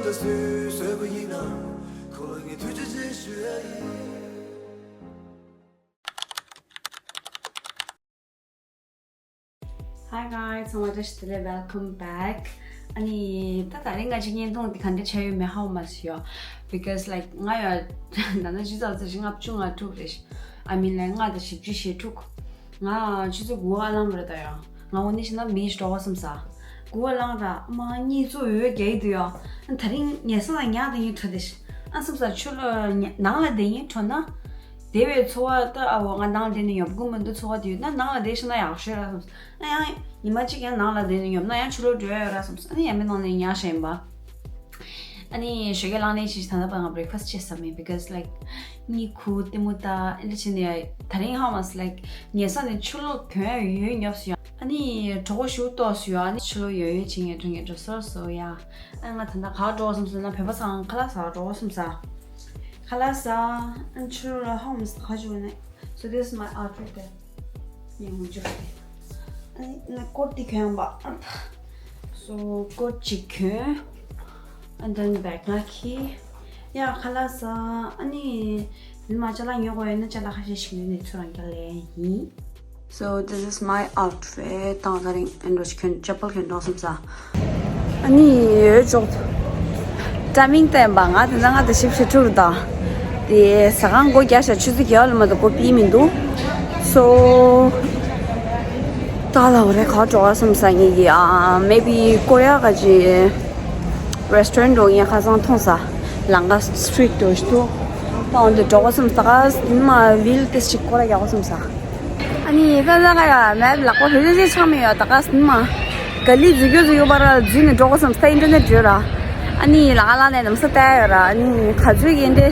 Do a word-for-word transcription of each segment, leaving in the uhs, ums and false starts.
ད་སུས་བཟོས་པ་ཡིན་ནམ། ཁོ་ལ་ངས་ཐུགས་རྗེ་ཆེ་ཞུ་ཡ་ཡིན། Hi guys, ཚང་མ་བཀྲ་ཤིས་བདེ་ལེགས། Welcome back. ཨ་ནི་ད་ད་རིང་ང་ཅིག་བརྙན་ཐུང་འདི་ག་འདྲ་ཆགས་ཡོད་མེད་ཧ་གོ་མ་སོང་ཡ། Because like ང་ཡ་ད་ནི་ཆུ་ཚོད་ཙམ་ཞིག་ལྔ་བཅུ་ང་དྲུག་རེད། I mean like ལྔ་དང་བཞི་བཅུ་ཞེ་དྲུག་ང་ཆུ་ཚོད་དགུ་པ་ལངས་པ་རེད་ད་ཡ། ང་འོ་ནི་ཞིག་ན་མི་ཞིག་འགྲོ་བ་བསམ་ས། དགུ་པ་ལངས་ར་མ་གཉིད་ཚུགས་འོད་རྒྱག་གི་འདུག་ཡ། ཨ་ད་རིང་ཉལ་ས་ལ་ཉལ་བསྡད་ཀྱིན་འགྲོ་བསྡད་ཤག་ཨ་བསམ་ས་ཆུ་ལོག་ནང་ལ་བསྡད་ཀྱིན་འགྲོ་ན། བདེ་བའི་ཚོར་བ་ད་ཨ་འོ་ང་ནང་ལ་བསྡད་ནས་ཡོང་གི་མི་འདུག་ཚོར་བ་དེ་ཡོད་ན་ནང་ལ་བསྡད་ཤེས་ན་ཡག་ཤོས་ར་བསམ་ས། ཨ་ཡང་ཉི་མ་གཅིག་ཡང་ནང་ལ་བསྡད་ནས་ཡོང་ན་ཡང་ཆུ་ལོག་འགྲོ་ཡ་ཡོད་ར་བསམ་ས། ཨ་ནི་ཡང་མི་ནང་ནས་ཉལ་ཤེས་ཡིན་པ། ཨ་ནི་ཞོགས་ཀས་ལངས་ནས་ཅིག་ད་ལྟ་བར་ང་breakfast བྱས་ས་མེད། Because like གཉིད་ཁུག་ལྟད་མོ་ལྟ་ཨེ་འདྲ་བྱས་ནས་ད་རིང་ཧ་མ་སི་like ཉལ་ས་ནས་ཆུ་ལོག་གྱོན་ཡོད་ཡོད་ཉོབ་སོང་ཡ། ཨ་ནི་གྲོད་ཁོག་ཞེ་པོ་ལྟོགས་སོང་ཡ། ཨ་ནི་ཆུ་ལོག་ཡོད་ཡོད་བྱས་ངས་འགྲོ་ངས་འགྲོ་སོང་སོང་ཡ། ཨ་ང་ད་ལྟ་ག་འགྲོ་བསམ་སོང་ན་བོད་པ་ཚང་ཁ་ལག་ཟ་འགྲོ་བསམ་ས། ཁ་ལག་ཟ། ཨ་ནི་ཆུ་ལོག་ལ་ཧ་མ་སི་ག་བྱུང་ནས། So this is my outfit. ཡིན་མོ་འཇུག་སྟེ། ཨ་ནི་ཀོཊ་འདི་གྱོན་པ། So ཀོཊ་གཅིག་གྱོན། And then བེག་ང་འཁྱེར། ཡ་ཁ་ལག་ཟ། ཨ་ནི་ཉི་མ་ཅ་ལག་ཉོ་དགོས་ཡོད་ན་ཅ་ལག་ཁ་ཤས་ཤིག་ཉོས་ནས་ཚུར་རང་རྒྱག་ལེན་ཡིན། So this is my outfit. ད་ང་དེ་རིང་ཨེ་འདྲ་ཞིག་གྱོན། ཅ་པལ་གྱོན་འགྲོ་བསམ་ས། ཨ་ནི་འོས་ལྕོག་ཊའི་མིང་བསྟན་པ། ང་དེ་ན་ང་དེ་ཞིབ་ཞིབ་ཁྲུར་ད། དེ་ཟ་ཁང་སྒོ་རྒྱག་ཤག་ཆུ་ཚོད་བརྒྱད་ལ་མ་གཏོགས་སྒོ་ཕྱེ་མི་འདུག So ད་ལ་འོ་རེ་ག་འགྲོ་བ་བསམ་ས་ངེད་ཀྱི་ཨ་maybe ཀོ་རི་ཡ་ག་ཅི་restaurant འགྲོ་ངས་ཁ་སང་མཐོང་ས། ལང་ཀ་street འགྲོ་ཞིག་འདུག་ད་འོ་འདི་འགྲོ་བ་བསམ་ས། ད་ག་ཉི་མ་བིལ་ཏེ་ཞིག་སྐོར་ར་རྒྱག་པ་བསམ་ས། ཨ་ནི་ད་ལྟ་ག་ཡ་མེབ་ལག་པ་བེད་སྤྱོད་ཆགས་མེད་ཡ། ད་ག་སིན་མ་ག་ལི་འཛུལ་རྒྱུ་འཛུལ་རྒྱུ་བར་འཛུལ་ནས་འགྲོ་དགོས་བསམ་སྟེ་ཨིན་ཊར་ནེཊ་བརྗོད་ར། ཨ་ནི་ལ་ལ་ནས་ནམ་ས་བལྟ་ཡོད་ར། ཨ་ནི་ག་ཚོད་ཀྱི་འདྲེ་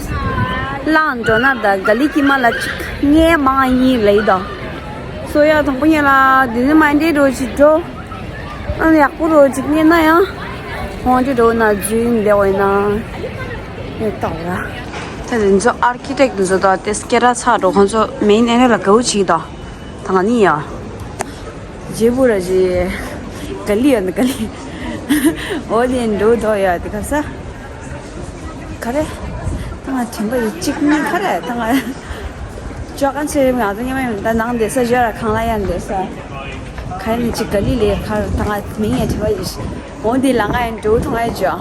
བླངས་འགྲོ་ན་ད་ག་ལི་ཀི་མ་ལ་གཅིག་ངས་མང་གཉིས་ལེ་ད། སོ་ཡ་དང་པོ་ཉལ་ལ་འདི་ནི་མ་འདྲེ་འགྲོ་ཅིག་འགྲོ། ཨ་ནི་ཡག་པོ་འགྲོ་ཅིག་ཉལ་ན་ཡང་ཧོང་ཅི་འགྲོ་ན་འཛུལ་འདེ་འོ་ཡིན་ན་ཡོད་ད་ར། ད་འདི་ཚོ་ཨར་ཁི་ཊེག་འདི་ཚོ་ད་ཏེ་སྐད་གྲགས་ཚ་འགྲོ། ཁོང་ཚོ་མེན་ཨེ་རི་ཡ་ལ་དགའ་བོ་བྱེད་ཀྱི་ད། ད་ང་ནི་ཡ། ཇེ་བུ་ར་ཇེ། ག་ལི་ཡ་ནི་ག་ལི། འོ་དེ་འགྲོ་དོ་ཡ་དེ་ག་ས། ག་རེ། ད་ང་དྲན་པ་ཡོད་གཅིག་གཉིས་ག་རེ་ད་ང་། ཅོ་ག་ཚོད་ང་ཚོ་ཉི་མ་ཡོད་ད་ནང་བསྡད་ས་བཞག་ར་ཁང་གླ་ཡ་བསྡད་ས། ག་ཡ་ནི་གཅིག་ག་ལི་ལས་ག་རེ་ད་ང་མིང་ཡ་དྲན་པ་ཡོད་ཤི། འོ་དེ་ལ་ང་ཡ་འགྲོ་ཐོང་ཡ་ཅོ།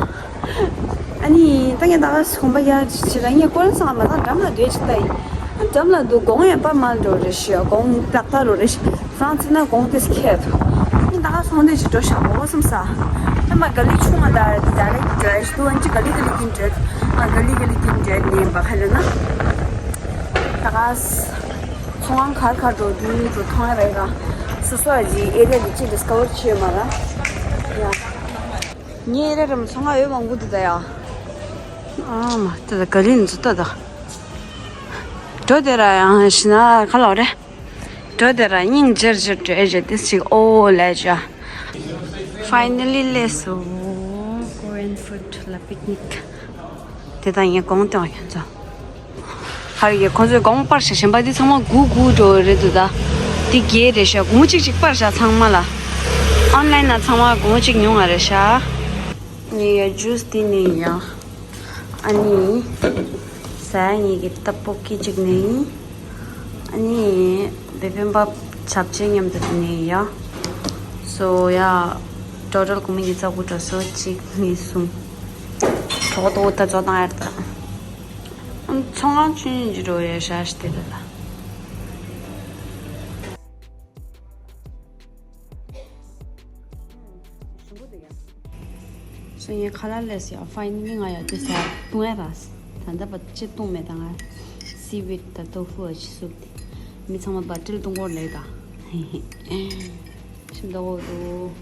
ཨ་ནི་ད་ངས་ད་ག་སོང་པ་ཡ་ཅི་ལ་ངས་ཀོ་ར་སང་མ་ད་འགྲམ་ལ་སྡོད་ཅིག་ལྟ་ཡིན། ཨ་འགྲམ་ལ་འདུག་དགོང་ཡང་པ་མ་འགྲོ་རེ་ཤི་དགོང་ཏག་ཏག་རོ་རེ་ཤི་ཧྥ་རན་སི་ན་དགོང་ཏེ་སི་ཁེ་ཐུ། ཨ་ད་ག་སོང་དེ་ཅི་འགྲོ་ཤག་འོ་སམ་ས། ཨ་མ་ག་ལི་ཆུང་མ་ད་ད་རེ་འགྲོ་ཤི་དུ་ཨན་ཅི་ག་ལི་ག་ལི་གིན་འགྲོ། ཨ་ག་ལི་ག་ལི་གིན་འགྲོ་ནས་པ་ཁ་ལ་ན། ད་ག་ཚོང་ཁང་ཁར་ཁར་འགྲོ་དུས་འགྲོ་ཐོང་ཡ་རེ་ར། སོ་སོ་ཨ་ཇི་ཨེ་རི་ཡ་ལི་ཅི་ཌིས་ཁ་བར་བྱེད་མ་ར། ཡ། ངའི་རེ་རམ་ཚོང་ང་ཡོད་མང་པོ་འདུག་ད་ཡ། ཨ་མ་ད་ད་ག་ལི་འཛུ་ད་ད། འགྲོ་དེ་ར་ཡང་ཤི་ན་ག་ལོ་རེ། འགྲོ་དེ་ར་སྙིང་རྗེར་རྗེར་འགྲོ་ཨེ་ཇེ་ཏིས་ཅིག་ཨོ་ལེ་ཇ། Finally ལས་སོ། Korean food ལ་པིག་ནིག་དེ་དང་ངས་གོང་སྟོན་ཁྱོད་ཚོ། ཧ་རི་གེ་ཁོ་ཚོས་གོང་སྤར་བྱས་གཞན་པ་འདི་ཚང་མ་དགུ་དགུ་འགྲོ་རེད་འདུག་ད། འདི་བརྒྱད་རེད་ཤག་སྒོར་མོ་གཅིག་གཅིག་སྤར་བྱས་ཚང་མ་ལ། ཨོན་ལན་ལ་ཚང་མ་སྒོར་མོ་གཅིག་ཉུང་བ་རེད་ཤག་ངས་ཡ་ཇུས་འདི་ནས་ཡ། ཨ་ནི། ཟ་ཡ་ངེད་ཀྱི་ཏ་པོ་ཀི་གཅིག་ནས། ཨ་ནི། བེ་བེམ་བབ་ཆབ་ཆའི་མཉམ་དུ་དེ་ནས་ཡ། སོ་ཡ། ཊོ་ཊལ་སྒོར་མོ་ཉི་ཤུ་རྩ་དགུ་འགྲོ་སོང་། གཅིག་གཉིས་གསུམ། གྲོགས་ཏོ་ད་ཚོ་དང་ཡར་ད། ཚོང་ཁང་ཆུང་ཆུང་ཅིག་འགྲོ་ཡས་ཤག་ཤི་དེ་ད་ལ། སོ་ངས་ཁ་ལག་ལས་ཡ་ཕ་ཡིན་ནི་ང་ཡ་དེ་ས་བཏུང་ཡ་ར། ད་ལྟ་བ་ཅི་བཏུང་མེད་ད་ང་། སི་ཝིད་ད་ཏོ་ཧྥུ་ཨ་ཅི་སུབ་དེ། མི་ཚང་མ་བ་ཊིལ་བཏུང་གོ་ལེ་ད། ཤིན་ཏུ་འོ་དུ།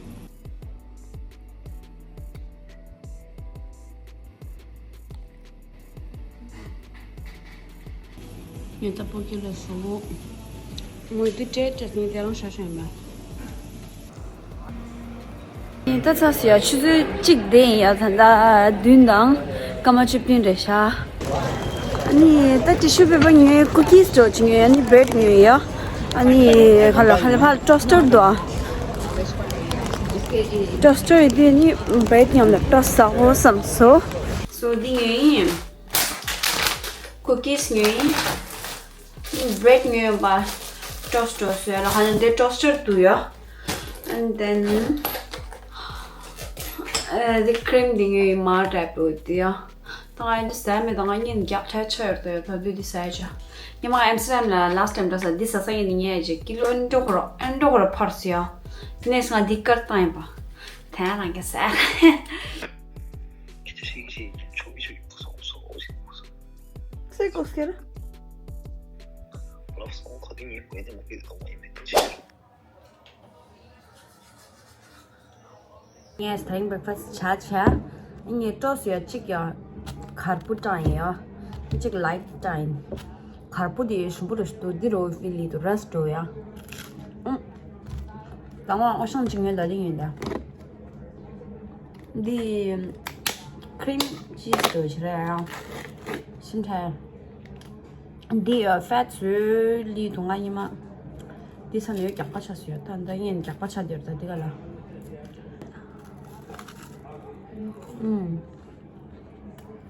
ངས་ད་པོ་ཀི་ལ་སོ། ངོས་དེ་སྤྲད་སྤྲད་ནས་དེ་རང་ཤ་ཤ་ཡིན་པ། ངས་ད་ཚ་སི་ཡ་ཆུ་ཚོད་གཅིག་དེ་ཡིན་ཡ་ད་ད་བདུན་དང་སྐར་མ་བཅུ་བདུན་རེད་ཤག་ཨ་ནི་ད་ཏི་ཤུ་པེ་པར་ཉོས། ཀུ་ཀིས་འགྲོ་ཅིག་ཉོས། ཨ་ནི་བྲེད་ཉོས་ཡ། ཨ་ནི་ཁ་ལ་ཁ་ལ་ཕར་ཊོ་སི་ཊར་འདུག་ཨ། ཊོ་སི་ཊར་ཡིན་དུས་ནི་བྷི་རེཌ་མཉམ་དུ་ཊོ་སི་ས་འོ་བསམ་སོ། སོ་འདི་ཉོས་ཡིན། ཀུ་ཀིས་ཉོས་ཡིན། བྷི་རེཌ་ཉོས་ཡིན་པ། ཊོ་སི་ཊི་ཊོ་སི་ཡོད་ལ་ཧ་ལམ་འདི་ཊོ་སི་ཊར་འདུག་ཡོད། And then ཨ་འདི་ཁི་རིམ་འདི་ཉོས་ཡིན། མར་ཊའིབ་འདི་ཡོད། ད་ང་འདི་ཟ་མེད། ད་ང་གཉིད་རྒྱག་འཕྲལ་ཆགས་ཡོད་དོ། ད་དུས་འདི་ཟ་ཡ་ཆ། ཉི་མ་ཨེམ་སི་ཊར་ཌམ་ལ་ལཱ་སི་ཊི་ཊའིམ་འགྲོ་ས་འདི་ཟ་ས་ཡིན་ནི་ཉལ་ཡ་ཅིག་ཀི་ལོ་ཨེན་འགྲོ་ཁོ་རོ་ཨེན་འགྲོ་ཁོ་རོ་ཕར་སི་ཡ། དེ་ནས་ང་འདི་ཀར་བཏང་ཡིན་པ། དེ་ཡང་རང་གི་ཟ། ཁྱེད་ཀྱི་ཤིག་ཤིག་ཆོག་གི་ཆོག་གི་ཕུག་སོང་ཕུག་སོང་ཕུག་སོང་ཕུག་སོང་། སེ་ཀོ་སེ་ར། ལོབ་སོང་ཁ་དེ་ཉིན་མོ་དེ་མོ་གི་དོ་མ་ཡིན་མེད་དེ་ཅི། ངས་ད་རིང་བྷེག་ཕ་སི་ཊི་ཇ་བྱས། ངས་ཊོ་སི་ཡ་གཅིག་ཡ་གར་པུ་བཏང་ཡིན་ཡ། གཅིག་ལའིཊ་བཏང་ཡིན། གར་པུ་དེ་ཞིམ་པོ་རེད་ཤི་འདུག་འདི་རོ་ཕི་ལི་དུ་རས་འགྲོ་ཡ། ཨུམ། དང་པོ་ཨོ་ཤང་གཅིག་ཉོས་ད་ལི་ཡིན་ད། འདི་ཁི་རིམ་ཅིས་འགྲོ་ཞིག་རེད་ཡ། ཞིམ་ཐལ། འདི་ཡ་ཕེ་ཊི་བཟོས་ལི་དུ་ང་ཉི་མ། འདི་ས་ནས་རྒྱག་པ་ཆགས་སོང་ཡ། ད་ད་ངས་རྒྱག་པ་ཆགས་བསྡད་ད་འདི་ག་ལ། ཨུམ།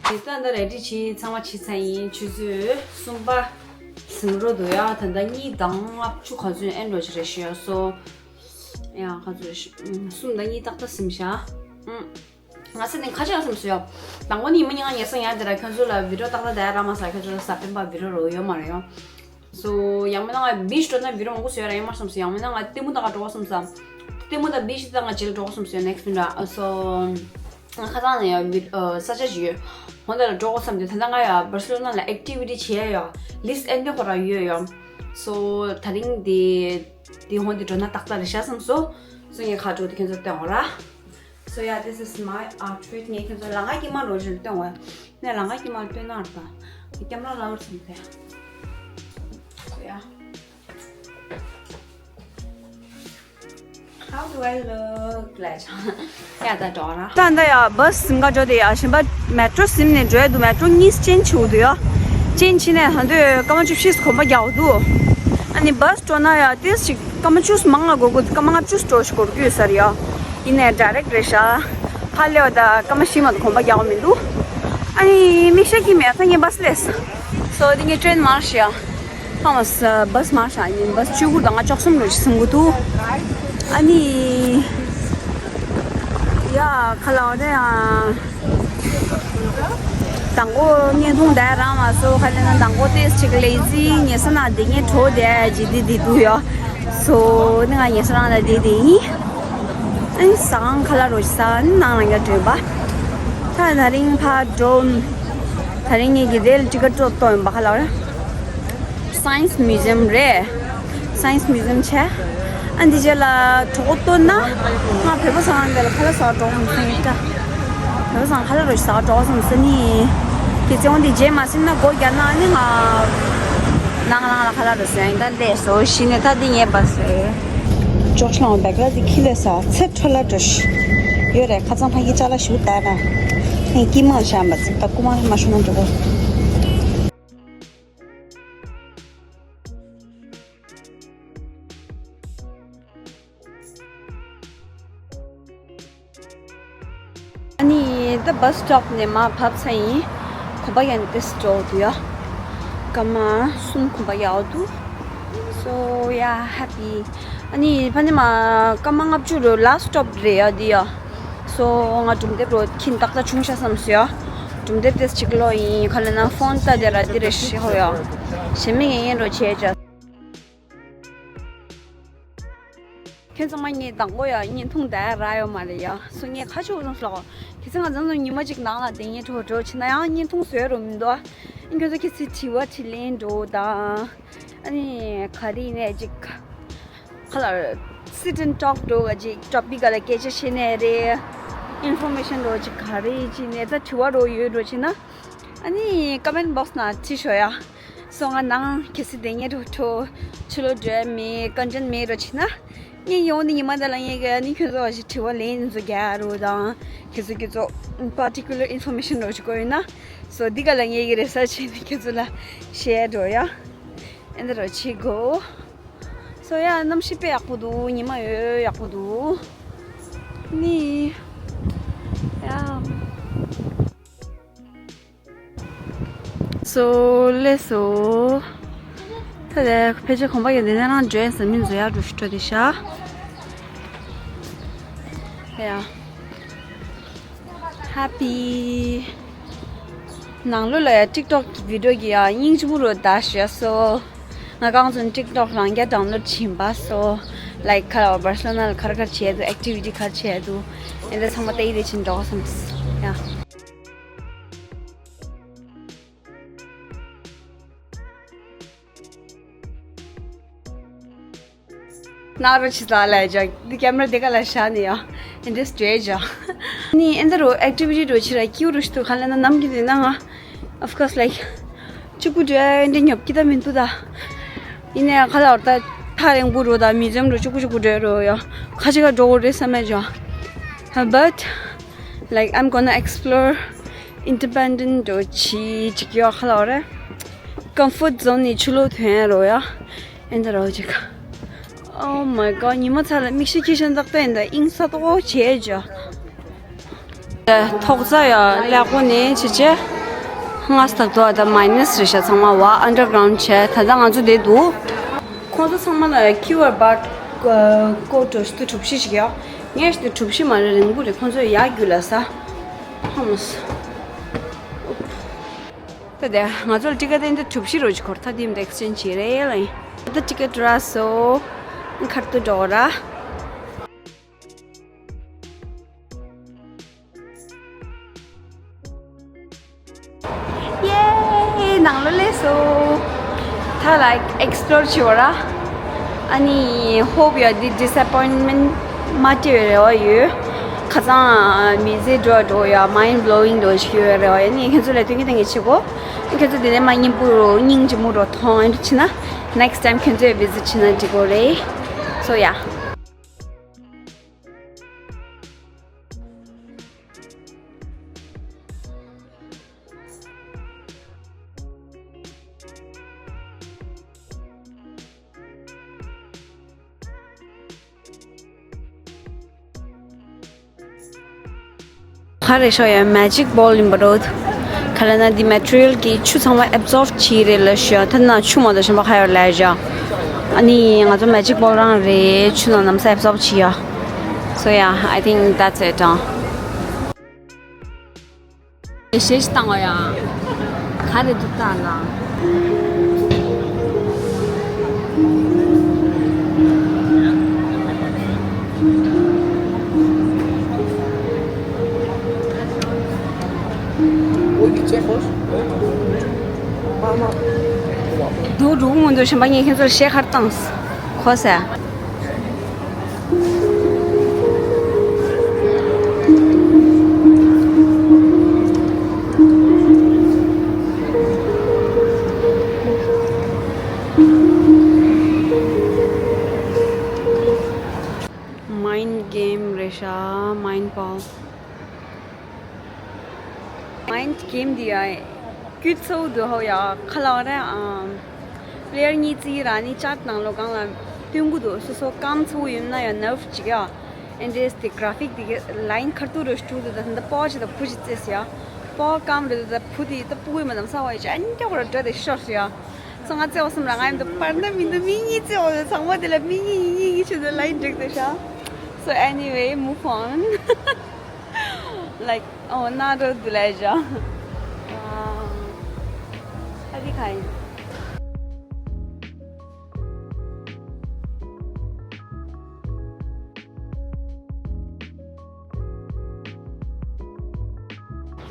དེ་ལྟ་འདི་རེ་ཌི་བྱས་ཚང་མ་བྱས་ཚར་ཡིན། ཆུ་ཚོད་གསུམ་པ་ཟིན་འགྲོ་འདུག་ཡ། ད་ལྟ་གཉིས་དང་ལྔ་བཅུ་ག་ཚོད་ཨེ་འགྲོ་ཆ་རེད་ཤི་ཡ་སོ། ཡ་ག་ཚོད་ཤི་གསུམ་དང་གཉིས་ཏག་ཏག་ཟིན་ཤག་ཨུམ། ང་ཚོ་ནི་ཁ་ཆག་སོང་སོ་ཡ། དང་པོ་ནི་ཉི་མ་ཉི་ང་ཉལ་སོང་ཡ། དེ་ར་ཁྱོད་ཚོ་ལ་བི་ཌི་ཡོ་ཏག་ཏག་ད་ཡ་རག་མ་སོང་། ཁྱོད་ཚོ་ལ་ས་པན་པ་བི་ཌི་ཡོ་རོ་ཡོད་མ་རེད་ཡ། སོ་ཡང་མིན་ན་ང་བི་ཆི་འགྲོ་ན་བི་ཌི་ཡོ་མང་པོ་བཟོས་ར་ཡོད་མ་སོང་སོ། ཡང་མིན་ན་ང་ལྟད་མོ་ལྟ་ག་འགྲོ་ག་སོང་སོ། ལྟད་མོ་དང་བི་ཆི་ལྟ་ང་རྗེས་ལ་འགྲོ་ག་སོང་སོ། ནེག་སི་མིན་ཊ་སོ། ང་ཁ་སང་ནས་ཡང་བི་ཨ་ས་ཆ་ཞིག་ཡོད། ཧོན་ད་ལ་འགྲོ་ག་བསམ་དུས་ད་ལྟ་ང་ཡང་བར་སི་ལོ་ན་ལ་ཨེག་ཊི་བི་ཊི་བྱེད་ཡ་ཡོད། ལིས་ཊི་ཨེན་ཏེ་ཁོ་ར་ཡོད་ཡོད། སོ་ད་རིང་དེ་དེ་ཧོན་དེ་འགྲོ་ན་ཏག་ཏག་རེད་ཤག་བསམ་སོ། སོ་ངས་ཁ་འགྲོ་དེ་ཁྱོད་ཚོར་སྟོན་འོ་ར། So yeah, this is my outfit. ངས་ཁྱོད་ཚོ་ལ་ང་སྐྱིད་མ་རོ་བཞིན་སྟོན་འོ། ནས་ལ་ང་སྐྱིད་མ་སྟོན་ན་ར་ད། ཀེམ་ར་ལ་བར་སོང་ཚེ། So yeah. How do I look like? ཡ་ད་འགྲོ་ར། ད་ད་ཡ་བྷ་སི་ཟིན་ག་འགྲོ་དེ་ཡ་གཞན་པ་མེ་ཊོ་ཟིན་ནས་འགྲོ་ཡ་འདུག་མེ་ཊོ་གཉིས་ཅེན་ཇི་བྱེད་འདུག་ཡ། ཅེན་ཇི་བྱས་ནས་ད་འདོད་སྐར་མ་བཅུ་བཞི་གོམ་པ་རྒྱག་འདུག་ཨ་ནི་བྷ་སི་འགྲོ་ན་ཡ་ཏིས་ཞིག་སྐར་མ་བཅུ་མང་ང་འགོར་དགོས། སྐར་མ་ལྔ་བཅུ་འགྲོ་ཞིག་འགོར་རྒྱུ་ཡོད་ས་རེད་ཡ། ཡིན་ནའི་ཌའི་རེག་རེད་ཤག་ཕར་སླེབས་པ་ད་སྐར་མ་བཞི་མ་གཏོགས་གོམ་པ་རྒྱག་པ་མི་འདུག་ཨ་ནི་མིག་ཤེལ་གྱིས་མེད་ད་ངས་བྷ་སི་སླེབས། སོ་དེ་ངས་ཀྲེན་མར་ཤག་ཡ། ཧ་མ་སི་བྷ་སི་མར་ཤག་ཡིན། བྷ་སི་བཅུ་དགུ་དང་ལྔ་བཅུ་གསུམ་ལོ་ཞིག་སོང་གི་འདུག་ཨ་ནི་ཡ་ཁ་ལག་རེད་ཨ། དང་པོ་བརྙན་ཐུང་འདི་རང་མ་སོ་ཁ་ལེ་ན་དང་པོ་ཏེས་ཅིག་ལེ་ཟི་ཉེ་ས་ན་འདི་ངས་གྲོ་དེ་ཇི་དི་དི་དུ་ཡོ། སོ་ནི་ང་ཉེ་ས་རང་ལ་དེ་དེ་ཡིན། ཨ་ནི་ཟ་ཁང་ཁ་ལག་རོ་ཞིག་ཟ་ནི་ནང་ལ་ཡ་འདྲེན་པ། ད་ད་རིང་ཕ་འགྲོ། ད་རིང་ངས་ཀྱི་རེལ་ཊི་ཀེ་ཊི་ཏོ་ཏོ་ཡིན་པ་ཁ་ལག་ར། Science Museum རེད། Science Museum བྱས། ཨ་འདི་རྗེས་ལ་གྲོགས་བཏོན་ན། ང་བོད་པ་ཚང་འདི་ལ་ཁ་ལག་ཟ་གྲོགས་མི་ཚང་ཡིན་ད། བོད་པ་ཚང་ཁ་ལག་རོ་ཟ་གྲོགས་སམ་ཟེར་ནི། དེ་ཚེ་འོང་འདི་རྗེས་མ་ཟིན་ན་སྒོ་རྒྱག་ན་ཨ་ནི་ང་། ནང་ལང་ལ་ཁ་ལག་རོ་ཟ་ཡིན་ད་ལས་སོ་ཤི་ནས་ད་འདི་ངས་བ་ཟེར། ཅོག་ཤི་ལང་བེག་ལ་འདི་ཁི་ལས་ཟ་ཚེ་འཕྲོ་ལ་འགྲོ་ཤི། ཡོད་རེད་ཁ་ཚང་ཕ་གི་ཅ་ལ་ཞུ་ད་ན། ངས་ཀི་མང་ཤ་མ་ཟིན་ད་ཀུ་མ་མ་ཤུ་ན་འགྲོ་གོ། ཨ་ནི་ད་བྷ་སི་སི་ཊོབ་ནས་མར་བབས་ཚར་ཡིན། གོམ་པ་ཡན་ཏེ་སི་ཊོབ་དུ་ཡ། སྐར་མ་གསུམ་གོམ་པ་ཡག་འདུག So yeah, happy. ཨ་ནི་ཕ་ནི་མ་སྐར་མ་ལྔ་བཅུ་རུ་ལ་སི་སི་ཊོབ་རེད་ཡ་འདི་ཡ། སོ་ང་གྲུམ་དེབ་རོ་ཁྱིན་ཏག་ཏག་ཆུང་ཤ་བསམ་སོ་ཡ། གྲུམ་དེབ་དེ་ཅིག་ལོ་ཡིན་ག་ལ་ན་ཕོན་ཏ་དེ་ར་འདི་རེ་ཤི་ཧོ་ཡ། ཞེ་མི་ངན་ངན་རོ་བྱས་ཅ། ཁྱེད་ཚང་མ་ངས་དང་པོ་ཡ་བརྙན་ཐུང་དེ་རག་ཡོད་མ་རེད་ཡ། སོ་ངས་ཁ་ཕྱོགས་ཙམ་ལོག་དེ་ཚེ་ང་ཚང་ཚོ་ཉི་མ་གཅིག་ནང་ལ་དེ་ངས་གྲོ་གྲོ་ཕྱིན་ན་ཡང་བརྙན་ཐུང་བཟོས་རོ་མི་འདུག་ཨ་ཁྱོད་ཚོ་ཁྱེད་ཚོས་དྲི་བ་དྲིས་ལན་འགྲོ་དང་། ཨ་ནི་ག་རེ་ནས་ཅིག་ཁ་ལ་sit and talk འགྲོ་ག་ཅིག་ཊོ་པིག་ག་ལ་སྐད་ཆ་བཤད་ནས་རེད། ཨིན་ཕོར་མེ་ཤན་འགྲོ་ཅིག་ག་རེ་ཅིག་ནས་ད་དྲི་བ་འགྲོ་ཡོད་འགྲོ་ཅིག་ན། ཨ་ནི་ཀོ་མེན་བོག་སི་ནང་བྲིས་ཤོག་ཡ། སོ་ང་ནང་གལ་སྲིད་དེ་ངས་འགྲོ་འགྲོ་ཕྱི་ལོགས་འགྲོ་ཡ་མེད་ཀོན་ཊེན་མེད་རོ་ཕྱིན་ན། ངས་ཡོང་ནི་ཉི་མ་དེ་ལ་ངས་ག་ནི་ཁྱོད་ཚོ་ཞིག་དྲི་བ་ལན་ཚོ་རྒྱག་རོ་དང་ཁྱོད་ཚོ་ཁྱོད་ཚོ་particular information རོ་ཞིག་དགོས་ཡོད་ན། སོ་འདི་ག་ལ་ངས་གི་རེ་སར་ཆ་བྱས་ནས་ཁྱོད་ཚོ་ལ་བཤད་འགྲོ་ཡ། ཨེ་འདི་རོ་བྱེད་དགོས། སོ་ཡ་གནམ་གཤིས་དཔེ་ཡག་པོ་འདུག་ཉི་མ་ཡོད་ཡག་པོ་འདུག་ནི། ཡ། སོ་ལེ་སོ། ད་ལྟ་ཕལ་ཆེར་གོམ་པ་ཡོད་དེ་ནས་རང་འགྲོ་ཡིན་ཟེར་མིན་བཟོ་ཡག་འགྲོ་ཞིག་འགྲོ་དེ་ཤ། ཡ། Happy། ནང་ལོགས་ལ་ཡ་TikTok་གི་བི་ཌི་ཡོ་གི་ཡ་སྙིང་རྗེ་མོ་རུ་ད་ཤ་སོ། ང་གང་ཚོན་TikTok་རང་རྒྱ་download་བྱིན་པ་སོ། Like་ཁ་ལ་Barcelona་ལ་ཁར་ཁར་བྱས་འདུག activity་ཁར་བྱས་འདུག་ཨེ་འདྲ་ཚང་མ་ཏེ་ཡི་རེ་ཆིན་འགྲོ་བསམ། ཡ། ནག་རོ་ཆི་ལ་ལ་ཇ་འདི་camera་འདི་ག་ལ་ཤ་ནི་ཡ། ཨེ་འདྲ་སྤྲད་ཇ། ནི་ཨེ་འདྲ་རོ་activity་རོ་ཆི་ར་ཀྱུ་རུ་ཤི་ཏུ་ཁ་ལ་ན་ནམ་གི་དེ་ན་ང་། Of course, like གཅིག་པུ་འགྲོ་ཡ་འདི་ཉོབ་ཀྱི་ད་མི་འདུག་ད། ཡིན་ནའི་ཁ་ལ་བར་ད་ཐག་རིང་པོ་འགྲོ་ད་མི་འཛོམས་འགྲོ་གཅིག་པུ་གཅིག་པུ་འགྲོ་རོ་ཡ། ཁ་ཅིག་ག་འགྲོ་གོ་རེད་བསམ་མེད་ཇ། But like I'm gonna explore independent འགྲོ་ཆི་ཅིག་ཡོ་ཁ་ལ་བར། Comfort zone་ནི་ཆུ་ལོ་ཐོན་རོ་ཡ། ཨེ་འདྲ་རོ་ཅིག Oh my god ཉི་མ་ཚ་ལ་མིག་ཤེལ་ཁྱི་ཤན་དག་པས་འདི་ཨིང་ས་ཏོག་བྱས་ཇ། ཐོག་རྩ་ཡ་ལེགས་པོ་ནས་ཆེ་ཆེ། ང་སྟག་ཏོ་ཨ་ད་minus་རེ་ཤ་ཚང་མ་བ་underground་བྱས་ད་ལྟ་ང་ཚོ་བསྡད་འདུག་ཁོང་ཚོ་ཚང་མ་ལ་QR barcode་ཞིག་ཏུ་གྲུབ་གཞི་ཞིག་ཡོད། ངས་ཞིག་ཏུ་གྲུབ་གཞི་མ་རེད་རིང་པོ་རེད་ཁོང་ཚོ་ཡ་རྒྱུ་ལ་ས། ཧ་མོ་ས། ད་དེ་ང་ཚོ་ལ་ཊི་ཀེ་ཊི་དེ་འདི་གྲུབ་གཞི་རོ་ཅིག་འཁོར་ཐ་དེ་འདི་exchange་བྱེད་རེད་ལ་ཡིན། ད་ཊི་ཀེ་ཊི་རག་སོང་། ཁར་ཏུ་འགྲོ་ར། ཡེ། ནང་ལོགས་སླེབས་སོང་། ད་like explore་བྱེད་འོ་ར། ཨ་ནི་hope you are disappointment་མ་སྤྲད་པའི་རེ་བ་ཡོད། ཁ་སང་མི་ཚེ་འགྲོ་འགྲོ་ཡ་mind blowing་འགྲོ་ཞིག་ཡོད་རེ་བ་ཡོད་ནི་ཁྱེད་ཚོ་ལ་སྟོན་གི་སྟོན་གི་བྱེད་གོ། ཁྱེད་ཚོ་དེ་ནས་མ་སྙིང་པོ་རུ་སྙིང་རྗེ་མོ་རུ་མཐོང་ཨེ་འདྲ་བྱེད་ན། Next time་ཁྱེད་ཚོས་visit་བྱེད་ན་འགྲིག་གོ་རེད། So yeah། ག་རེ་ཤོ་ཡ་magic ball་ཡིན་པ་རོད། ག་ལ་ན་འདི་material་གི་ཆུ་ཚང་མ་absorb་བྱེད་རེད་ལ་ཤོ་ཐ་ན་ཆུ་མ་དོ་ཤམ་པ་ཁ་ཡོར་ལ་ཡ་ཞོ། ཨ་ནི་ང་ཚོ་magic ball་རང་རེད་ཆུ་ནང་ནམ་ས་absorb་བྱེད་ཡ། So yeah, I think that's it. ཨང་། ཞེས་བཏང་བ་ཡ། ག་རེ་འདུག་ལྟ་ལ། འདུག་འགྲོ་གི་མི་འདུག་གཞན་པ་ངས་ཁྱེད་ཚོར་གཞས་ཁར་བཏང་གོ་ས། Mind game་རེད་ཤག Mind ball། Mind game་འདི་ཡ་ཁྱུ་ཚོ་འདུག་ཧོ་ཡ་ཁ་ལག་རེད་ཨམ། Player་གཉིས་རྩིས་ར་ནི་chart་ནང་ལོགས་སྒང་ལ་སྟོན་གི་འདུག་སོ་སོ་རྐང་ཚ་པོ་ཡོད་ན་ཡ་nerve་ཅིག་ཡ། And this the graphic་the line་ཁ་ཐུག་རུ་བཅུག་འདུག་ད་ད་པོ་ཅིག་ད་བུ་ཅིག་རྩེས་ཡ། པོ་རྐང་རེད་ད་བུ་དེ་ད་སྤུ་གུ་མ་དམ་ས་བ་ཡ་ཅན་རྒྱ་བོ་ར་འདྲ་དེ་ཤོར་སོ་ཡ། སོ་ང་རྩེ་བ་སོམ་ར་ང་ཡིན་ད་པར་ན་མི་འདུག་མི་གཉིས་རྩེ་བ་ཚང་མ་དེ་ལ་མི་གཉིས་གཉིས་གཉིས་ཆུ་ད་line་འགྲིག་འདུག་ཤ། So anyway, move on. Like, oh, not a pleasure. Wow. Happy kind.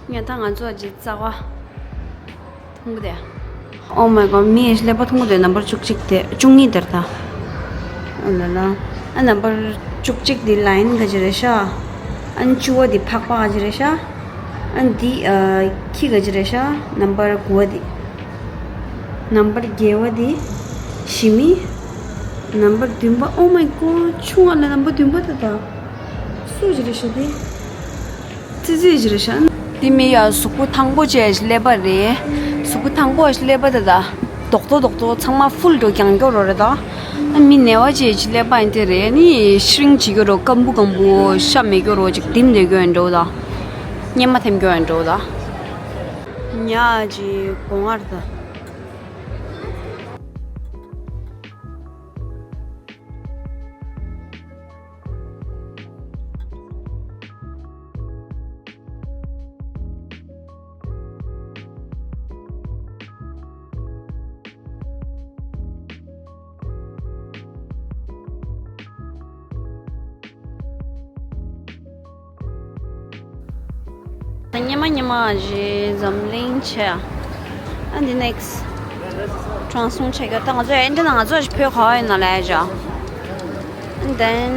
ཉན་ཐང་ང་ཚོ་ཅི་རྩ་བ། མཐོང་གི་དེ། Oh my god མི་ཡི་ཀླད་པ་མཐོང་གི་དེ་number་བཅུ་གཅིག་དེ་བཅུ་གཉིས་དེར་ད། ཨ་ལ་ལ། ཨ་number་བཅུ་གཅིག་དེ་line་ག་ཅི་རེད་ཤག་ཨ་ནི་བཅུ་བ་དེ་ཕག་པ་ག་ཅི་རེད་ཤག་ཨ་ནི་དེ་ཨ་ཁྱི་ག་ཅི་རེད་ཤག number་དགུ་བ་དེ། number་བརྒྱད་བ་དེ་ཞི་མི། number་བདུན་པ། Oh my god ཆུང་བ་ལ་number་བདུན་པ་དེ་ད། སུ་ཅི་རེད་ཤག་དེ། ཙི་ཙི་ཅི་རེད་ཤག་འདི་མི་ཡ་གཟུགས་པོ་ཐང་པོ་བྱས་ཀླད་པ་རེད། གཟུགས་པོ་ཐང་པོ་ཀླད་པ་དེ་ད། རྡོག་རྡོག་རྡོག་རྡོག་ཚང་མ་full་འགྲོ་རྐྱང་རྐྱོ་རོ་རེད་ད། ཨ་མི་ནད་པ་ཅིག་ཅིག་སླེབས་པ་ཡིན་དེ་རེད། ནི་ཤི་རིང་བྱེད་རྒྱུ་རོ་སྐམ་པོ་སྐམ་པོ་ཤ་མེད་རྒྱུ་རོ་ཅིག་ལྡིམ་བསྡད་རྒྱུ་ཡིན་འགྲོ་ད། གཉེར་མ་འཐེན་རྒྱུ་ཡིན་འགྲོ་ད། ཉ་ཅིག་སྒོ་ངར་ད། ད་སྙེ་མ་སྙེ་མ་ཞིག་འཛམ་གླིང་ཆེ། ཨ་འདི་ནེགས་ཊྲན་སོང་ཆེ་གི། ད་ང་ཚོ་ཨེ་འདྲ་ན་ང་ཚོ་ཞིག་བོད་ག་བ་ཡིན་ན་ལས་བྱ། And then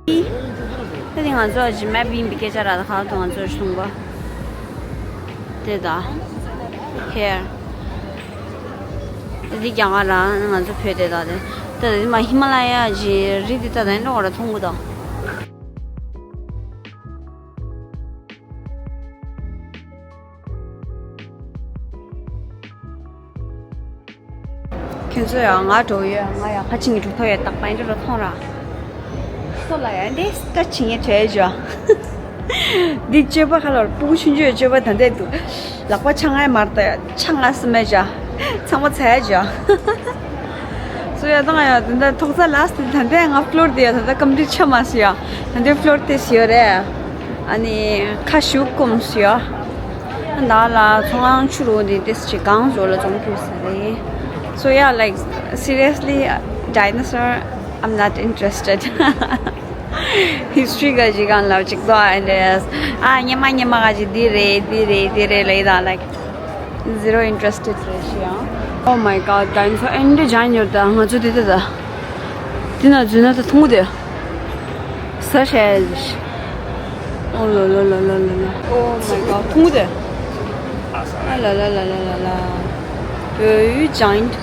ད་དེ་ང་ཚོ་ཅི་མེབ་ཡིན་པའི་སྐད་ཆ་ར། ད་ཁ་ཐུག་ང་ཚོ་གསུངས་པ་དེ་ད། Here། ད་དེ་རྒྱ་གར་ར། ང་ཚོ་བོད་དེ་ད་དེ། ད་དེ་མ་ཧི་མ་ལ་ཡ་ཅི་རི་དེ་ད་ད་ཡིན་འགྲོ་ག་ར་མཐོང་གི་ད། ཁྱོད་ཚོ་ཡང་ང་འགྲོ་ཡོད། ང་ཡང་ཁ་ཆིང་གི་འགྲོ་ཐོ་ཡོད། རྟག་པ་ཡིན་འགྲོ་ཐོང་ར། སོ་ལ་ཡང་འདི་སྐད་ཆིང་ཡེ་བྲལ་ཇོ། འདི་སྤྱོད་པ་ཁ་ལོར་སྤུ་གུ་ཆུང་ཆུང་སྤྱོད་པ་ད་འདྲ་འདུག་ལག་པ་ཆ་ང་མར་ད་ཡ་ཆ་ང་སི་མེ་ཇ། ཚང་མ་ཚ་ཇ། སོ་ཡ་དང་ཡ་ད་ལྟ་ཐོག་ཚ་ལ་སི་ད་འདྲ་ང་ཕློར་དེ་ཡ་ད་ལྟ་ཀམ་རི་ཆ་མ་སི་ཡ། ད་འདྲ་ཕློར་དེ་སི་ཡོ་རེད། ཨ་ནི་ཁ་ཤུགས་སྐོམ་སི་ཡ། ད་ལ་ཚོང་ཁང་ཆུ་རུ་འདི་ཏེས་ཅི་གང་བཟོ་ལ་ཙོང་ཁུ་ས་རེད། So yeah, like, seriously, dinosaur, I'm not interested. History ག་ཅི་གང་ལ་ཅིག་དོ་ཨེ་འདྲེས། ཨ་སྙེ་མ་སྙེ་མ་ག་ཅི་འདི་རེད་འདི་རེད་འདི་རེད་ལ་ཡི་ད་like zero interested རེད་ཤི་ཡང་། Oh my god, dinosaur ཨེ་འདྲེ་ཇ་ཉོར་ད་ང་ཚོ་དེ་དེ་ད། དེ་ན་རྫུན་ན་ད་ཐུང་དེ། ས་ཤེས། Oh ལ་ལ་ལ་ལ་ལ་ལ། Oh my god, ཐུང་དེ། ཨ་ལ་ལ་ལ་ལ་ལ་ལ། ཡོ་ཡུ་giant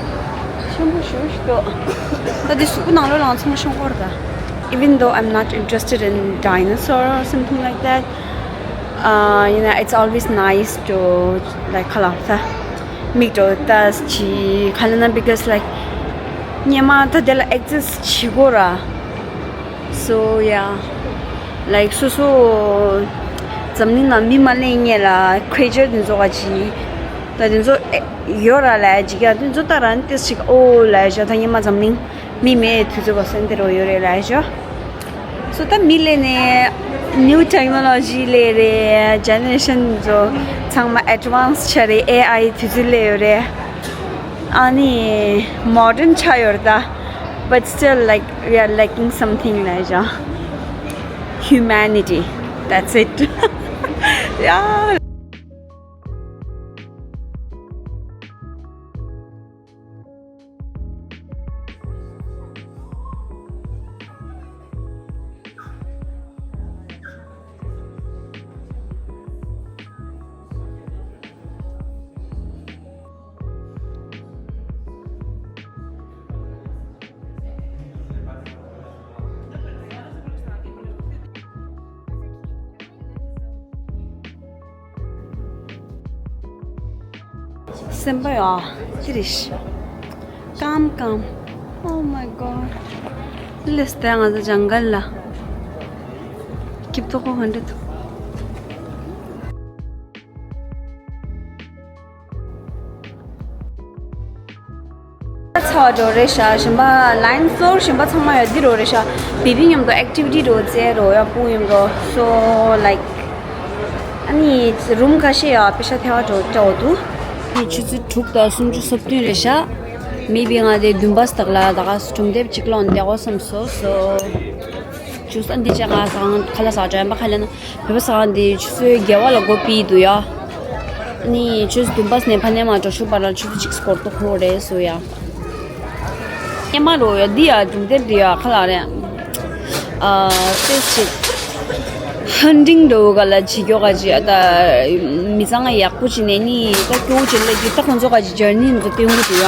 ཆེན་པོ་ཞེ་པོ་ཞིག་འདུག་ད་འདི་གཟུགས་པོ་ནང་ལོགས་ལ་ཚང་མ་ཤོང་གི་རེད་ད། Even though I'm not interested in dinosaur or something like that, uh, you know, it's always nice to, like, ཁ་ལག་ད་མིག་འགྲོ་ད་ཅི་ཁ་ལ་ན། Because, like, སྙེ་མ་ད་དེ་ལ་exist བྱེད་དགོས་ར། So yeah, like, སོ་སོ་འཛམ་གླིང་ན་མི་མ་ལེན་ཉེ་ལ་creature དེ་ཚོ་ག་ཅི་ད་དེ་ཚོ་ཨེ་ཡོད་ར་ལ་ཅི་ཀ་དེ་ཚོ་ད་རང་ཏེས་ཅིག་ཨོ་ལ་ཞོ། ད་སྙེ་མ་འཛམ་གླིང་མི་མེད་དུས་ཚོད་པ་སེམས་དེ་རོ་ཡོད་རེད་ལ་ཞོ། So ད་མི་ལེན་ནས་new technology ལས་རེད། Generation ཚོ་ཚང་མ་advance ཆགས་རེད། A I དུས་ཚོད་ལས་ཡོད་རེད། ཨ་ནི་modern ཆགས་ཡོད་རེད་ད། But still, like, we are lacking something ལ་ཞོ། Humanity. That's it. Yeah. སེམས་པ་ཡོ། ཅི་རེད། སྐམ་སྐམ། Oh my god. ལེས་ཏེ་ང་ཚོ་ཇང་གལ་ལ། སྐྱིབ་ཏོ་ཁོ་ག་འདྲ་འདུག་ཚ་བ་འགྲོ་རེད་ཤག་གཞན་པ་line floor གཞན་པ་ཚང་མ་ཡོད་འདི་རོ་རེད་ཤག་བི་བི་མཉམ་དུ་activity འགྲོ་རྩེ་རོ་ཡ་སྤུ་མཉམ་རོ། So, like, ཨ་ནི་རུམ་ཁ་ཤས་ཡ་པེ་ཤ་ཐེ་བ་འགྲོ་འགྲོ་འདུག་ཨ་ནི་ཆུ་ཚོད་དྲུག་དང་སུམ་ཅུ་སོ་བདུན་རེད་ཤག Maybe ང་དེ་བདུན་པ་སྟག་ལ་ད་ག་སུ་གྲུང་དེབ་ཅིག་ལོན་བསྡད་གོ་བསམ་སོ། So ཆུ་ཚོད་འདི་ཅག་ག་སང་ཁ་ལ་ས་དྲན་པ་ཁ་ལ་ན། བོད་པ་སང་འདི་ཆུ་ཚོད་བརྒྱད་པ་ལ་སྒོ་ཕྱེ་འདུག་ཡ། ནི་ཆུ་ཚོད་བདུན་པ་ནས་ཕ་ནས་མ་འགྲོ་ཤུག་པ་ལ་ཆུ་ཚོད་གཅིག་སྐོར་དུ་འཁོར་རེད་སོ་ཡ། ཨེ་མ་རོ་ཡ་འདི་ཡ་སྒྲུང་དེབ་འདི་ཡ་ཁ་ལག་རེད། ཨ་ཏེ་ཅིག་ཧན་ཏིང་འགྲོ་ག་ལ་ཇི་ཀྱོ་ག་ཇི་ཨ་ད་མི་ཚང་ཡག་པོ་ཅི་ནས་ནི་ད་ཀྱོ་ཅི་ལ་ཇི་ད་ཁོང་ཚོ་ག་ཇི་ཇར་ནི་འདི་སྟོན་གི་འདུག་ཡ།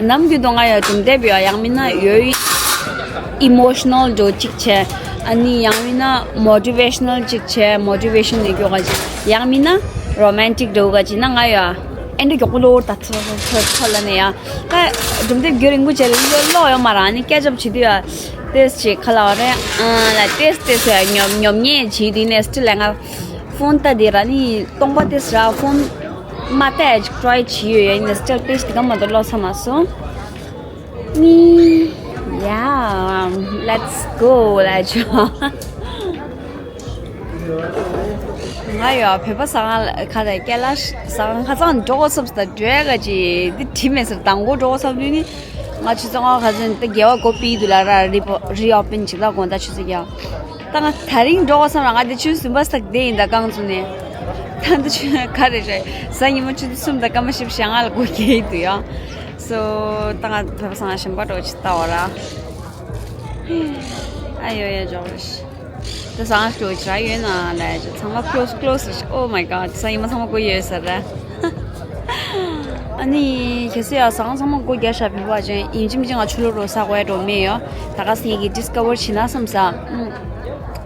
ནི། ནམ་རྒྱུན་དུ་ང་ཡང་སྒྲུང་དེབ་ཡོད་ཡང་མིན་ན་ཡོད་emotional འགྲོ་གཅིག་བྱས། ཨ་ནི་ཡང་མིན་ན་མོ་ཊི་ཝེ་ཤ་ནལ་ཅིག་བྱས། མོ་ཊི་ཝེ་ཤན་ནས་སྐྱོ་ག་ཅིག་ཡང་མིན་ན་རོ་མན་ཊིག་འདྲ་བོ་ག་ཅིག་ན། ང་ཡ་ཨེ་འདྲ་མགྱོགས་པོ་ལོ་ད་ཚོ་ཚོ་ཚོ་ལ་ནས་ཡ། ད་སྒྲུང་དེབ་རྒྱུན་རིང་པོ་བྱས་ལ་ཀློག་ཀློག་ཡོད་མ་རེད། ཨ་ནི་སྐད་ཆ་བྱེད་དུས་ཡ་ཏེས་ཅིག་ག་ལ་བ་རེད། ཨ་ལ་ཏེས་ཏེས་ཡ་ཉོབ་ཉོབ་ཉེས་བྱེད་དུས་ནས་སྤྱིར་ལ་ང་ཕོན་ལྟ་དེ་ར་ནི་སྟོང་པ་ཏེས་ར་ཕོན་མ་ལྟ་ཡ་ཅིག་ཊ་རའི་བྱེད་ཡོད། ཡ་ནས་སྤྱིར་པེ་ཇི་དེ་ག་མ་གཏོགས་ཀློག་ཚར་མ་སོང་། ནི། Yeah, let's go ལ་ཆོ། ང་ཡོད་བོད་པ་ཟ་ཁང་ལ་ཁ་དང་སྐད་ལ་ཟ་ཁང་ཁ་ཚང་འགྲོ་གོ་སོབ་ད་འགྲོ་ག་ཅི་འདི་བྲིས་མེད་ཟེར། དང་པོ་འགྲོ་གོ་སོབ་ནི་ང་ཆུ་ཚོད་ལྔ་ཁ་ཚོད་ད་རྒྱལ་བ་སྒོ་ཕྱེ་དུས་ལ་ར་རི་རི་ཨོ་པན་ཅིག་ལ་དགོངས་དག་ཆུ་ཚོད་བརྒྱད། ད་ང་ད་རིང་འགྲོ་གོ་སོབ་ར་ང་འདི་ཆུ་ཚོད་གསུམ་པ་ཟ་གི་བསྡད་ཡིན། ད་རྐང་བཙུགས་ནས་ད་འདི་ཆུ་ག་རེ་རེད། གཟའ་ཉི་མ་ཆུ་ཚོད་གསུམ་དང་སྐར་མ་བཞི་བཅུ་ཞེ་ལྔ་ལ་སྒོ་ཕྱེ་ཡི་འདུག་ཡ། སོ་ད་ང་བོད་པ་ཚང་མ་ཞིམ་པ་འགྲོ་ཅིག་ལྟ་བ་ར། ཨ་ཡོ་ཡ་འཇོག་རེ་ཤི། ད་ཟ་ཁང་འགྲོ་ཅིག་ར་ཡོད་ན་ལ་ཅིག་ཚང་མ་ཀློ་སི་ཀློ་སི་རེ་ཤི། Oh my god, གཟའ་ཉི་མ་ཚང་མ་སྒོ་ཕྱེ་ཡོད་ས་རེད། ཨ་ནི་ཁྱེད་ཚོ་ཡ་ཟ་ཁང་ཚང་མ་སྒོ་རྒྱག་ཤག་བོད་པ་ཅན་ཡིན་གཅིག་མིན་གཅིག་ང་ཆུ་ལོག་རོ་ཟ་དགོས་འགྲོ་མེད་ཡོ། ད་ག་སེ་གི་ཌིས་ཀ་ཝར་བྱེད་ན་བསམ་ས།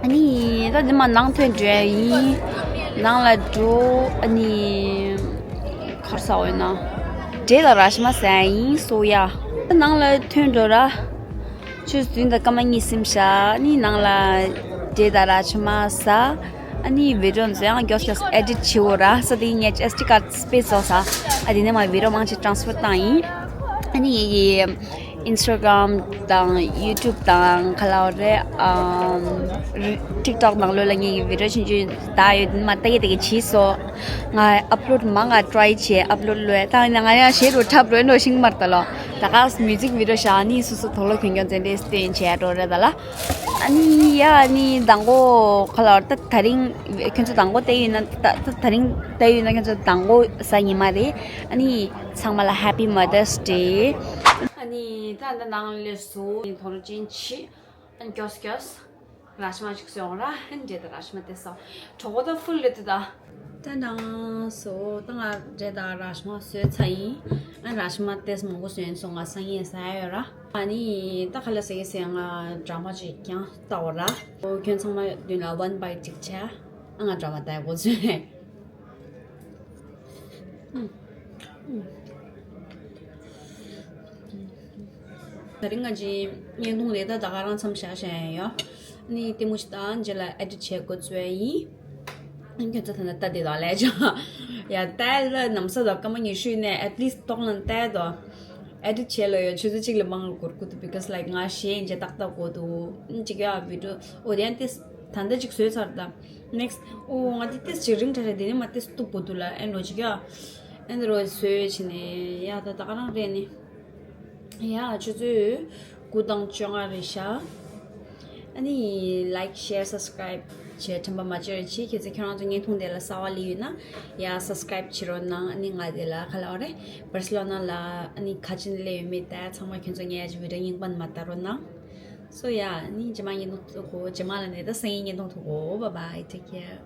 ཨ་ནི་ད་འདི་མ་ནང་ཐོན་འགྲོ་ཡ་ཡིན། ནང་ལ་འགྲོ། ཨ་ནི་གར་ཟ་འོ་ན་འབྲས་དང་ར་ཤི་མ་ཟ་ཡ་ཡིན་སོ་ཡ། ནང་ལ་ཐོན་འགྲོ་ར། ཆུ་ཚོད་བདུན་དང་སྐར་མ་གཉིས་ཟིན་ཤག་ནི་ནང་ལ་འབྲས་དང་ར་ཤི་མ་ཟ། ཨ་ནི་བི་ཌི་ཡོ་འཛོལ་ཡང་མགྱོགས་མགྱོགས་ཨེ་ཌིཊ་བྱེད་འོ་ར། ས་དེ་ངས་ཨེས་ཌི་ཀར་སི་པེ་སི་བཟོ་ས། ཨ་དེ་ནས་མ་བི་ཌི་ཡོ་མང་ཆེ་ཊྲན་སི་ཕར་བཏང་ཡིན། ཨ་ནི་ངེད་ཀྱི་ཨིན་སི་ཊ་གྷ་རམ་དང་ཡུ་ཊུབ་དང་ག་ལ་བ་རེད། ཨམ། ཊིག་ཊོག་ནང་ལོགས་ལ་ངེད་ཀྱི་བི་ཌི་ཡོ་ཆུང་ཆུང་ད་ཡོད་མ་ལྟ་ཡི་དེ་གི་བྱིས་སོ། ང་ཨབ་ལོཌ་མང་ང་ཊྲའི་བྱས་ཨབ་ལོཌ་ལོས་བཏང་ཡིན་ན་ང་ཡང་ཞེ་རུ་འཁྲབ་རོགས་འགྲོ་ཤིང་མར་ད་ལོ། ད་ག་མིའུ་ཛིག་བི་ཌི་ཡོ་ཤ་ནི་སུ་སུ་དོ་ལོ་གྱོན་གྱོན་ཙན་དེ་སྟེན་བྱས་འགྲོ་རེད་ད་ལ། ཨ་ནི་ཡ་ཨ་ནི་དང་པོ་ག་ལ་བ་ད་ད་རིང་ཁྱོད་ཚོ་དང་པོ་བལྟས་ཡོད་ན་ད་ད་ད་རིང་བལྟས་ཡོད་ན་ཁྱོད་ཚོ་དང་པོ་གཟའ་ཉི་མ་རེད། ཨ་ནི་ཚང་མ་ལ་Happy Mother's Day། ཨ་ནི་ད་ད་ནང་ལས་སུ་ཡིན་དོ་རུ་ཅན་ཆི་ཨ་ནི་སྐྱོ་སྐྱོ། ར་ཤི་མ་ཅིག་སོང་ར། ཧན་འདྲེ་དང་ར་ཤི་མ་དེ་སོ། གྲོགས་པོ་ད་ཕུལ་ལེ་དུ་ད། ད་ནང་སོ་ད་ང་འདྲེ་དང་ར་ཤི་མ་བཟོས་ཚར་ཡིན། ཨ་ར་ཤི་མ་དེ་མང་པོ་བཟོས་སོང་། ང་སང་ཉིན་ཟ་ཡ་ཡོད་ར། ཨ་ནི་ད་ག་ལ་ཟེར་གི་ཟེར་ང་ཌ་ར་མ་ཅིག་ཀྱང་ལྟ་བ་ར། ཁྱོད་ཚང་མ་མདུན་ལ་ཝན་བའི་ཊི་ཅིག་བྱས། ཨ་ང་ཌ་ར་མ་ལྟ་ཡ་གོ་ཚོད། ད་རིང་ང་ཅི་བརྙན་ཐུང་ལས་ད་ད་ག་རང་མཚམས་བཞག་བཞག་ཡ་ཡོད། ནི་ལྟད་མོ་ཞིག་ད་རྗེས་ལ་ཨེ་ཌིཊ་བྱེད་དགོས་ཚོད་ཡིན། ཁྱོད་ཚོ་ད་ནི་ལྟ་དེ་དག་ལས་ཅང་ཡ་ལྟ་ལ་ནམ་ས་དང་སྐར་མ་ཉི་ཤུ་ནས་at least ཏོག་ལ་ལྟ་དོ། ཨེ་ཌིཊ་བྱེད་ལ་ཡོད་ཆུ་ཚོད་གཅིག་ལ་མང་ལ་འགོར་དགོས་འདུག because like ང་གཞས་ཡིན་ཅེ་ཏག་ཏག་གོ་འདུག་ཅིག་ཡ་བི་ཌི་ཡོ་འོ་དེ་ཡང་ཏེས། ད་ལྟ་ཅིག་བཟོས་ཚར་ད། next ཨོ་ང་འདི་ཏིས་ཅིག་རིང་དྲགས་རེད། དེ་ནས་མ་ཏིས་སྟུག་པོ་འདུག་ལ་ཨེ་འགྲོ་ཅིག་ཡ། ཨེ་འདི་རོ་བཟོས་བྱས་ནས་ཡ་ད་ད་ག་རང་རེད་ནི། ཡ་ཆུ་ཚོད་དགུ་དང་བཅོ་ལྔ་རེད་ཤག་ཨ་ནི་like share subscribe བྱས་དྲན་པ་མ་བརྗེད་རོགས་གྱིས། ཁྱེད་ཚོ་ཁྱེད་རང་ཚོ་བརྙན་ཐུང་དེ་ལ་གསར་པ་སླེབས་ཡོད་ན་ཡ་subscribe བྱེད་རོགས་གནང་། ཨ་ནི་ང་དེ་ལ་ག་ལ་བ་རེད། Barcelona ལ་ཨ་ནི་ག་ཅིན་སླེབས་ཡོད་མེད་ད་ཚང་མ་ཁྱེད་ཚོ་ངའི་ཨ་ཅི་བི་ཌི་ཡོ་རྙིང་པ་ནི་མ་ལྟ་རོགས་གནང་། So yeah, ནི་རྗེས་མ་ཡིན་ནོ་ཐུག་གོ། རྗེས་མ་ལ་ནི་ད་སང་ཉིན་ཡིན་ནོ་ཐུག་གོ། Bye bye, take care.